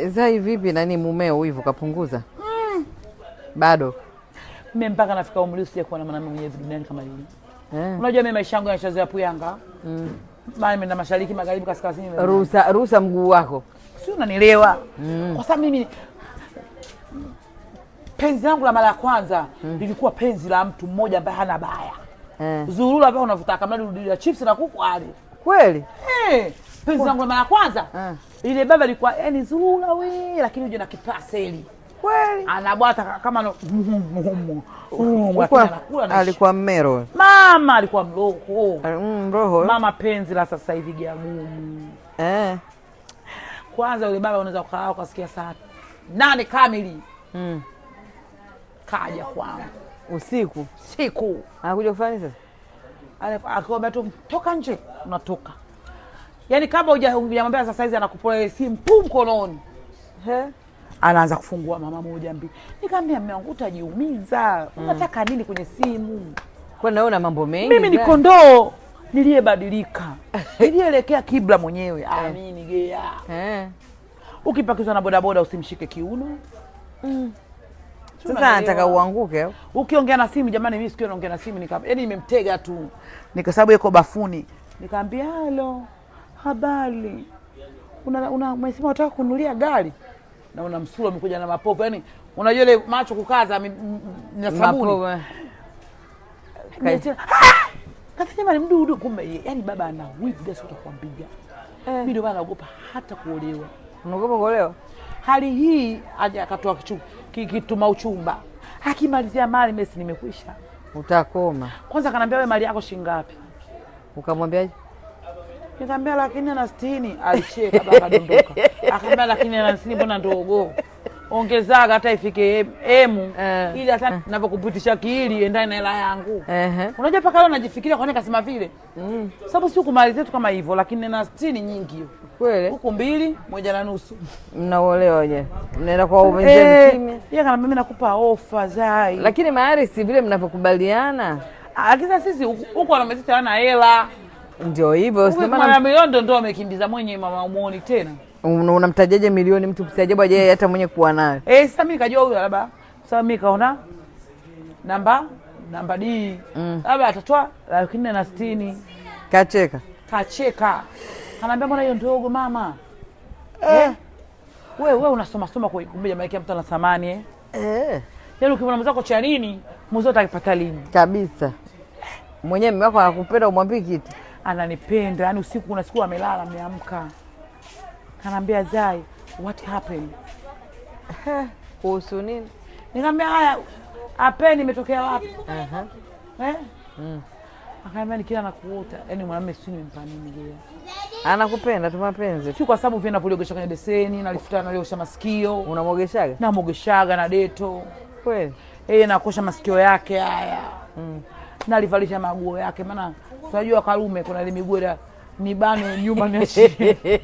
Zai vipi nani mumeo wivu kapunguza? Bado. Mimi mpaka nafika umri sijakuwa na mwanamume mwenye duniani kama yule. Unajua mimi maisha yangu yanashazoea Puyanga. Maana nimeenda mashariki, magharibi, kaskazini. Ruhusa ruhusa mguu wako. Si unanielewa? Kwa sababu mimi penzi langu la mara ya kwanza lilikuwa penzi la mtu mmoja ambaye hana baya. Zurura ambaye unavuta kama dudu ya chips na kuku ale. Kweli? Penzi langu la mara ya kwanza ile baba alikuwa yani zurura we, lakini uje na kipaseli. Kweli? Anabwata kama no, lakini anakula na Alikuwa mmero. Mama alikuwa mloko. Mroho. Mama penzi la sasa hivi gagumu. Kwanza yule baba unaweza kukaa ukasikia saa 8 kamili. Kaja kwangu. Usiku. Siku. Anakuja kufanya nini sasa? Akiomba tu toka nje, unatoka. Yaani kabla hujamwambia sasa hizi anakupoa simu pum mkononi. He? Anaanza kufungua mama moja mbili. Nikamwambia mume wangu utajiumiza. Unataka nini kwenye simu? Kwa naona mambo mengi. Mimi ni kondoo niliyebadilika. Nilielekea kibla mwenyewe. Amini gea. Ukipakizwa na bodaboda usimshike kiuno. Sasa anataka uanguke. Ukiongea na simu jamani, mimi sikio naongea na simu nika yaani nimemtega tu. Nika sababu yuko bafuni. Nikamwambia halo, habari. Una umesema unataka kununulia gari? Na una msula umekuja na mapovu. Yaani unajua ile macho kukaza na sabuni. Mapovu. Kasa jamani mdudu kumbe yaani baba ana wivu gasi utakwambia. Mimi ndio maana naogopa hata kuolewa. Unaogopa kuolewa? Hali hii aje akatoa kituma uchumba. Akimalizia mali mimi si nimekwisha. Utakoma. Kwanza kanambia wewe mali yako shilingi ngapi? Ukamwambiaje? Nikamwambia 460,000. Alicheka baba akadondoka. Akamwambia 460,000 mbona ndogo? Ongezaga hata ifike emu ili hata ninapokupitisha kiili endane na hela yangu. Unajua mpaka leo najifikiria kwa nini kasema vile? Sababu si kumalizia tu kama hivyo, 460,000 nyingi hiyo. Kweli? Huku 2, 1.5. Mnaolewa wenyewe. Mnaenda kwa wenzenu kimya. Yeye akaniambia mimi nakupa ofa Zai. Lakini mahari si vile mnavyokubaliana. Lakini sisi huku wanaume hawana hela. Ndio hivyo, Huku si maana mara milioni ndio amekimbiza mwenye mama umuoni tena. Unamtajaje milioni mtu si ajabu aje hata mwenye kuwa nayo. Sasa mimi nikajua huyu labda. Sasa mimi kaona namba D. Labda atatoa 460,000. Kacheka. Kacheka. Ananiambia mbona hiyo ndogo mama? Wewe unasoma soma kwa kumbe jamaa yake mtu ana thamani? Yaani ukimwona mwenzako cha nini, mwenzako atakipata lini? Kabisa. Mwenyewe mume wako anakupenda umwambie kitu. Ananipenda. Yaani usiku kuna siku amelala ameamka. Ananiambia Zai, what happened? Kuhusu nini? Nikamwambia haya, apeni imetokea wapi? Akaniambia ni kila nakuota. Yaani mwanamume si nimempa nini leo? Anakupenda tu mapenzi. Si kwa sababu vile navyolisha kwenye beseni, nalifuta naliosha masikio. Unamogeshaga? Namogeshaga na deto. Kweli? Nakosha masikio yake haya. Nalivalisha maguo yake maana unajua Karume kuna ile miguu ile nibane nyuma niachie.